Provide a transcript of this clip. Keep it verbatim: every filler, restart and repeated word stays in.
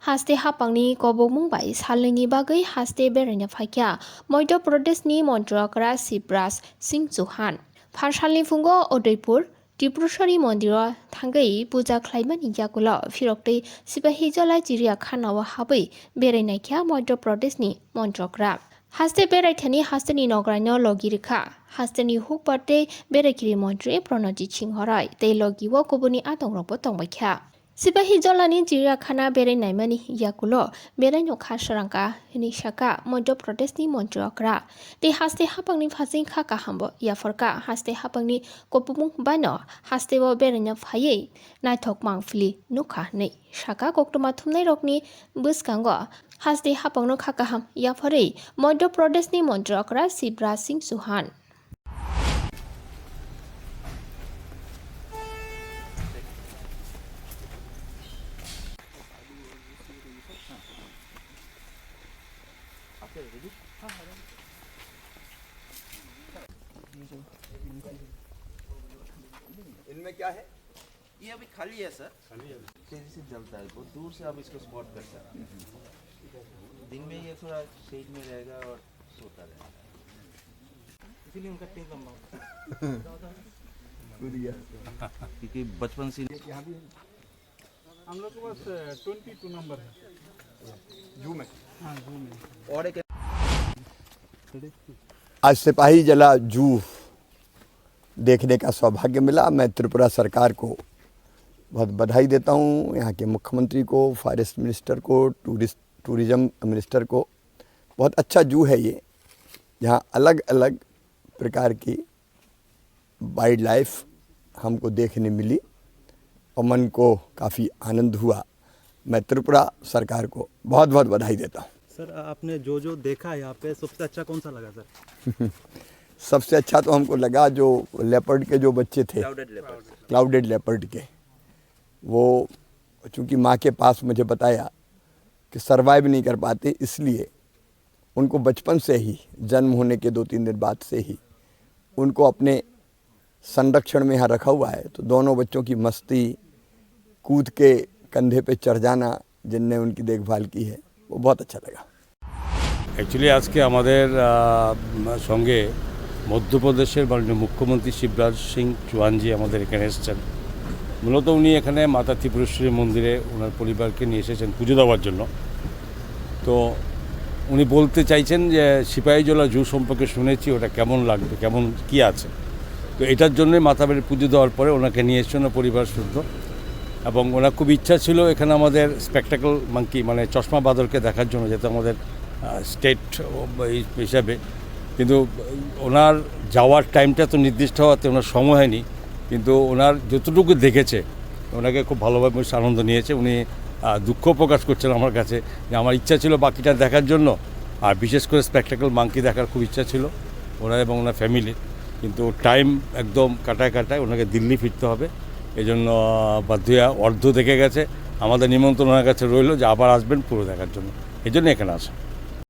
Haste hapangni kobokmung bai salnwini bagwi haste beraina phaikha Madhya Pradeshni Montri Okra Shivraj Singh Chauhan. Pharsalni phungo Udaipur Tripureshwari mondiro thangwi puja khlaimani yakulo phiroktwi Sipahijola Chiriyakhana o habwi berai naikha Madhya Pradeshni Montri Okra. Haste beraithani hasteni nograino logi rwkha. Hasteni hukbar tei beraikiri montri Pranojit Singh Roy tei logi o kubuni adongrokbo tongbaikha. Sipahijola ni Chiriyakhana berai naimani yakulo beraino kha srangkha hwnwi sakha Madhya Pradeshni Montri Okra. Tei haste hapangni phasing kha kahambo yapharkha, haste hapangni kopumung baino hasteo beraina phaiwi naithok mangphili nukha hwnwi sakha koktwma thumnairokni bwskango. Haste hapangno kha kaham yapharwi Madhya Pradeshni Montri Okra Shivraj Singh Chauhan. इनमें क्या है? ये अभी खाली है सर। तेजी से जलता है, बहुत दूर से आप इसको स्पॉट कर सकते हैं। दिन में ये थोड़ा शेड में रहेगा और सोता रहेगा। इसीलिए उनका तीन लंबा होता है। क्योंकि बचपन से हम लोग के पास ट्वेंटी टू नंबर है। जू में। हाँ, जू में। और एक आज सिपाही जला जू देखने का सौभाग्य मिला। मैं त्रिपुरा सरकार को बहुत बधाई देता हूँ, यहाँ के मुख्यमंत्री को, फॉरेस्ट मिनिस्टर को, टूरिस्ट, टूरिज्म मिनिस्टर को। बहुत अच्छा जू है ये, जहाँ अलग-अलग प्रकार की वाइल्ड लाइफ हमको देखने मिली और मन को काफ़ी आनंद हुआ। मैं त्रिपुरा सरकार को बहुत-बहुत बधाई देता हूँ। सर, आपने जो जो देखा यहाँ पे, सबसे अच्छा कौन सा लगा सर? सबसे अच्छा तो हमको लगा जो लेपर्ड के जो बच्चे थे, क्लाउडेड लेपर्ड। क्लाउडेड लेपर्ड के, वो चूँकि माँ के पास मुझे बताया कि सर्वाइव नहीं कर पाते, इसलिए उनको बचपन से ही, जन्म होने के दो तीन दिन बाद से ही उनको अपने संरक्षण में यहाँ रखा हुआ है। तो दोनों बच्चों की मस्ती, कूद के कंधे पे चढ़ जाना, जिनने उनकी देखभाल की है, वो बहुत अच्छा लगा। অ্যাকচুয়ালি আজকে আমাদের আহ, সঙ্গে মধ্যপ্রদেশের মাননীয় মুখ্যমন্ত্রী শিবরাজ সিং চৌহানজি আমাদের এখানে এসেছেন। মূলত উনি এখানে মাতা ত্রিপুরেশ্বরী মন্দিরে ওনার পরিবারকে নিয়ে এসেছেন পুজো দেওয়ার জন্য। তো উনি বলতে চাইছেন যে সিপাহীজলা জু সম্পর্কে শুনেছি, ওটা কেমন লাগবে, কেমন কি আছে। তো এটার জন্যই মাতাবাড়ির পুজো দেওয়ার পরে ওনাকে নিয়ে এসেছেন ওনার পরিবার শুদ্ধ। এবং ওনার খুব ইচ্ছা ছিল এখানে আমাদের স্পেকটাকল মাঙ্কি, মানে চশমা বাঁদরকে দেখার জন্য, যেহেতু আমাদের স্টেট হিসাবে। কিন্তু ওনার যাওয়ার টাইমটা তো নির্দিষ্ট হওয়াতে ওনার সময় হয়নি। কিন্তু ওনার যতটুকু দেখেছে, ওনাকে খুব ভালোভাবে মানুষ আনন্দ নিয়েছে। উনি আহ, দুঃখ প্রকাশ করছেন আমার কাছে যে আমার ইচ্ছা ছিল বাকিটা দেখার জন্য, আর বিশেষ করে স্পেকটাকল মাঙ্কি দেখার খুব ইচ্ছা ছিল ওনার এবং ওনার ফ্যামিলির। কিন্তু টাইম একদম কাটায় কাটায় ওনাকে দিল্লি ফিরতে হবে। এই জন্য আহ, বাধ্য হয়ে অর্ধ দেখে গেছে। আমাদের নিমন্ত্রণ ওনার কাছে রইল যে আবার আসবেন পুরো দেখার জন্য, এই জন্য এখানে আসা।